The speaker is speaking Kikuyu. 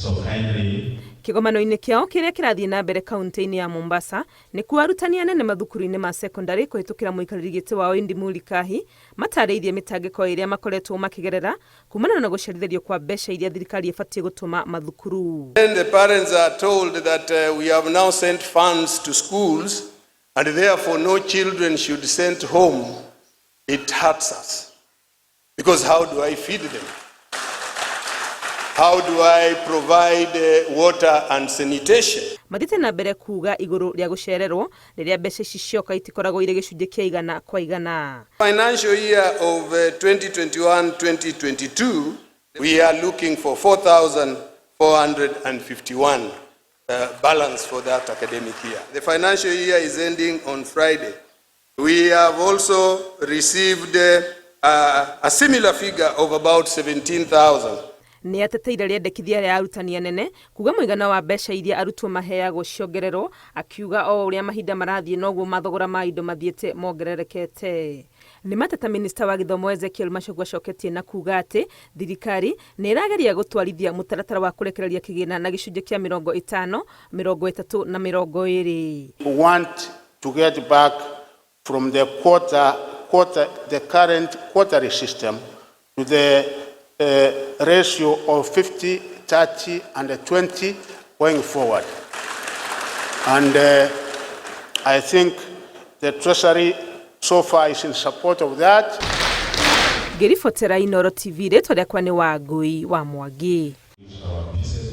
So kindly Kĩgomano-inĩ kĩao kĩrĩa kĩrathiĩ na mbere kaunti-inĩ ya Mombasa, nĩkuo arutani anene mathukuru-inĩ ma sekondarĩ kũhĩtũkĩra mũikarĩri gĩtĩ wao Indimuli Kahi matarĩirie mĩtangĩko ĩrĩa makoretwo makĩgerera kumana na gũcerithĩrio kwa mbeca iria thirikari ĩbatiĩ gũtũma mathukuru. When the parents are told that we have now sent funds to schools and therefore no children should sent home, it hurts us. Because how do I feed them? How do I provide water and sanitation? Mathiĩte na mbere kuga igũrũ rĩa gũcererwo rĩrĩa mbeca ici cioka itikoragwo irĩ gĩcunjĩ kĩa 100%. Financial year of 2021-2022, we are looking for 4,451 balance for that academic year. The financial year is ending on Friday. We have also received a similar figure of about 17,000. Nĩ ateteire rĩendekithia rĩa arutani anene kuga mũigana wa mbeca iria arutwo maheagwo ciongererwo, akiuga o ũrĩa mahinda marathiĩ noguo mathogora ma indo mathiĩte mongererekete. Nĩ mateta minista wa gĩthomo Ezekiel Machogu acoketie na kuga atĩ thirikari nĩ ĩrageria gũtwarithia mũtaratara wa kũrekereria kĩgĩna na gĩcunjĩ kĩa 50, 30 na 20. We want to get back from the quarter, the current quarterly system to the ratio of 50, 30, and 20 going forward. And I think the Treasury so far is in support of that. Ngĩribotera Inooro TV, rĩtwa rĩakwa nĩ Wangũi wa Mwangi. Our pieces.